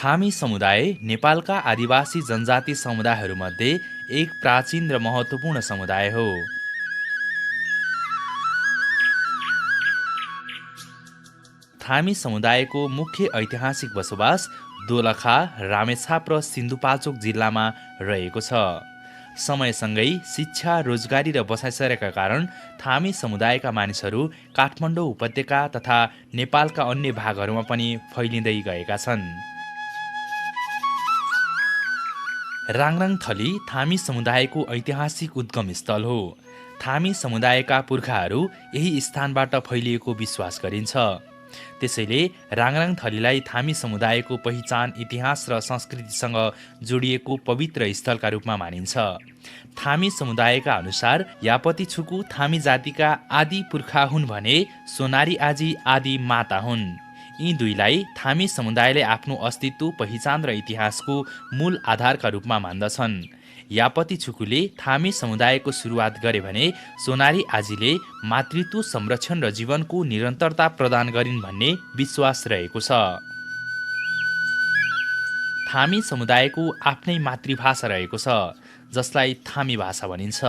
थामी समुदाय नेपालका आदिवासी जनजाति समुदायहरूमध्ये एक प्राचीन र महत्त्वपूर्ण समुदाय हो। थामी समुदायको मुख्य ऐतिहासिक बसोबास दोलखा, रामेछाप र सिन्धुपाल्चोक जिल्लामा रहेको छ। समयसँगै शिक्षा, रोजगारी र बसाइसरेका कारण थामी समुदायका मानिसहरू काठमाडौँ उपत्यका तथा नेपालका अन्य भागहरूमा पनि फैलिँदै गएका छन्। राङराङथली थामी समुदायको ऐतिहासिक उद्गम स्थल हो। थामी समुदायका पुर्खाहरू यही स्थानबाट फैलिएको विश्वास गरिन्छ। त्यसैले राङराङथलीलाई थामी समुदायको पहिचान, इतिहास र संस्कृतिसँग जोडिएको पवित्र स्थलका रूपमा मानिन्छ। थामी समुदायका अनुसार यापती छुकु थामी जातिका आदि पुर्खा हुन् भने सोनारी आजी आदि माता हुन्। यी दुईलाई थामी समुदायले आफ्नो अस्तित्व, पहिचान र इतिहासको मूल आधारका रूपमा मान्दछन्। यापती छुकुले थामी समुदायको सुरुवात गरे भने सोनारी आजीले मातृत्व संरक्षण र जीवनको निरन्तरता प्रदान गरिन् भन्ने विश्वास रहेको छ। थामी समुदायको आफ्नै मातृभाषा रहेको छ, जसलाई थामी भाषा भनिन्छ।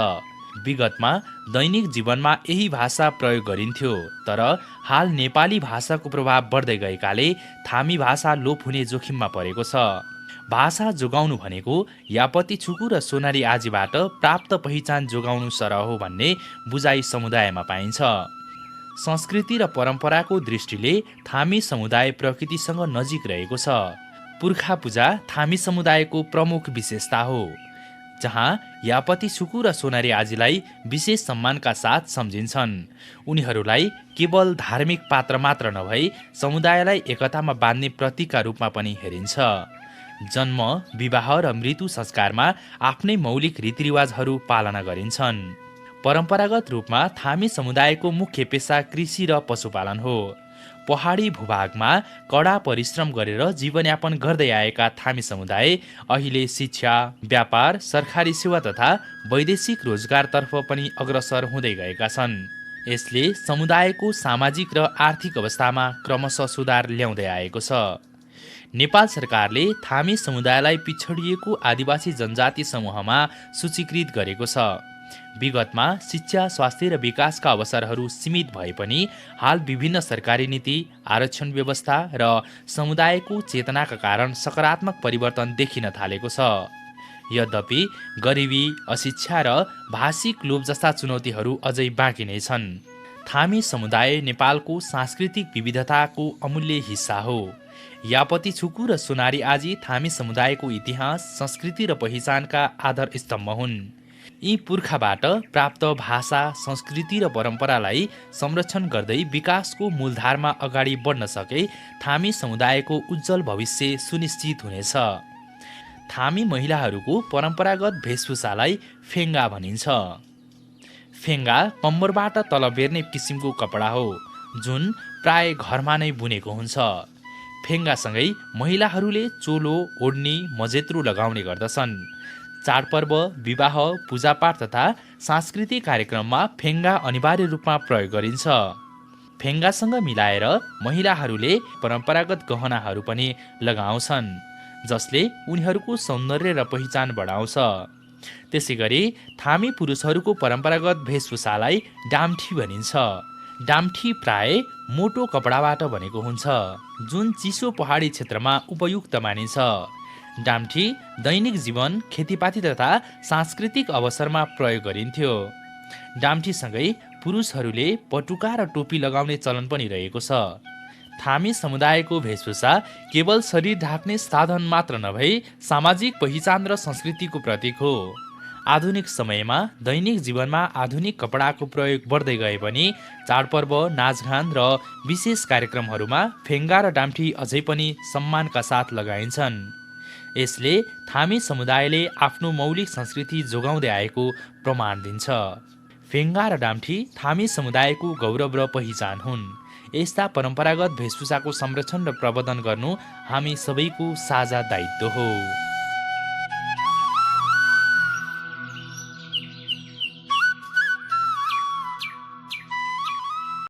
विगतमा दैनिक जीवनमा यही भाषा प्रयोग गरिन्थ्यो, तर हाल नेपाली भाषाको प्रभाव बढ्दै गएकाले थामी भाषा लोप हुने जोखिममा परेको छ। भाषा जोगाउनु भनेको यापती छुकु र सोनारी आजीबाट प्राप्त पहिचान जोगाउनु सरह हो भन्ने बुझाइ समुदायमा पाइन्छ। संस्कृति र परम्पराको दृष्टिले थामी समुदाय प्रकृतिसँग नजिक रहेको छ। पुर्खा पूजा थामी समुदायको प्रमुख विशेषता हो, जहाँ यापती छुकु र सोनारी आजीलाई विशेष सम्मानका साथ सम्झिन्छन्। उनीहरूलाई केवल धार्मिक पात्र मात्र नभई समुदायलाई एकतामा बाँध्ने प्रतीकका रूपमा पनि हेरिन्छ। जन्म, विवाह र मृत्यु संस्कारमा आफ्नै मौलिक रीतिरिवाजहरू पालना गरिन्छन्। परम्परागत रूपमा थामी समुदायको मुख्य पेसा कृषि र पशुपालन हो। पहाडी भूभागमा कडा परिश्रम गरेर जीवनयापन गर्दै आएका थामी समुदाय अहिले शिक्षा, व्यापार, सरकारी सेवा तथा वैदेशिक रोजगारतर्फ पनि अग्रसर हुँदै गएका छन्। यसले समुदायको सामाजिक र आर्थिक अवस्थामा क्रमशः सुधार ल्याउँदै आएको छ। नेपाल सरकारले थामी समुदायलाई पिछडिएको आदिवासी जनजाति समूहमा सूचीकृत गरेको छ। विगतमा शिक्षा, स्वास्थ्य र विकासका अवसरहरू सीमित भए पनि हाल विभिन्न सरकारी नीति, आरक्षण व्यवस्था र समुदायको चेतनाका कारण सकारात्मक परिवर्तन देखिन थालेको छ। यद्यपि गरिबी, अशिक्षा र भाषिक लोभ जस्ता चुनौतीहरू अझै बाँकी नै छन्। थामी समुदाय नेपालको सांस्कृतिक विविधताको अमूल्य हिस्सा हो। यापती छुकु र सोनारी आजी थामी समुदायको इतिहास, संस्कृति र पहिचानका आधार स्तम्भ हुन्। यी पुर्खाबाट प्राप्त भाषा, संस्कृति र परम्परालाई संरक्षण गर्दै विकासको मूलधारमा अगाडि बढ्न सके थामी समुदायको उज्जवल भविष्य सुनिश्चित हुनेछ। थामी महिलाहरूको परम्परागत वेशभूषालाई फेङ्गा भनिन्छ। फेङ्गा कम्मरबाट तल बेर्ने किसिमको कपडा हो, जुन प्राय घरमा नै बुनेको हुन्छ। फेङ्गासँगै महिलाहरूले चोलो, ओढनी, मजेत्रो लगाउने गर्दछन्। चाडपर्व, विवाह, पूजापाठ तथा सांस्कृतिक कार्यक्रममा फेङ्गा अनिवार्य रूपमा प्रयोग गरिन्छ। फेङ्गासँग मिलाएर महिलाहरूले परम्परागत गहनाहरू पनि लगाउँछन्, जसले उनीहरूको सौन्दर्य र पहिचान बढाउँछ। त्यसैगरी थामी पुरुषहरूको परम्परागत वेशभूषालाई डाम्ठी भनिन्छ। डाम्ठी प्राय मोटो कपडाबाट बनेको हुन्छ, जुन चिसो पहाडी क्षेत्रमा उपयुक्त मानिन्छ। डाम्ठी दैनिक जीवन, खेतीपाती तथा सांस्कृतिक अवसरमा प्रयोग गरिन्थ्यो। डाम्ठीसँगै पुरुषहरूले पटुका र टोपी लगाउने चलन पनि रहेको छ। थामी समुदायको वेशभूषा केवल शरीर ढाक्ने साधन मात्र नभई सामाजिक पहिचान र संस्कृतिको प्रतीक हो। आधुनिक समयमा दैनिक जीवनमा आधुनिक कपडाको प्रयोग बढ्दै गए पनि चाडपर्व, नाचगान र विशेष कार्यक्रमहरूमा फेङ्गा र डाम्ठी अझै पनि सम्मानका साथ लगाइन्छन्। यसले थामी समुदायले आफ्नो मौलिक संस्कृति जोगाउँदै आएको प्रमाण दिन्छ। फेङ्गा र डाम्ठी थामी समुदायको गौरव र पहिचान हुन्। यस्ता परम्परागत वेशभूषाको संरक्षण र प्रवर्धन गर्नु हामी सबैको साझा दायित्व हो।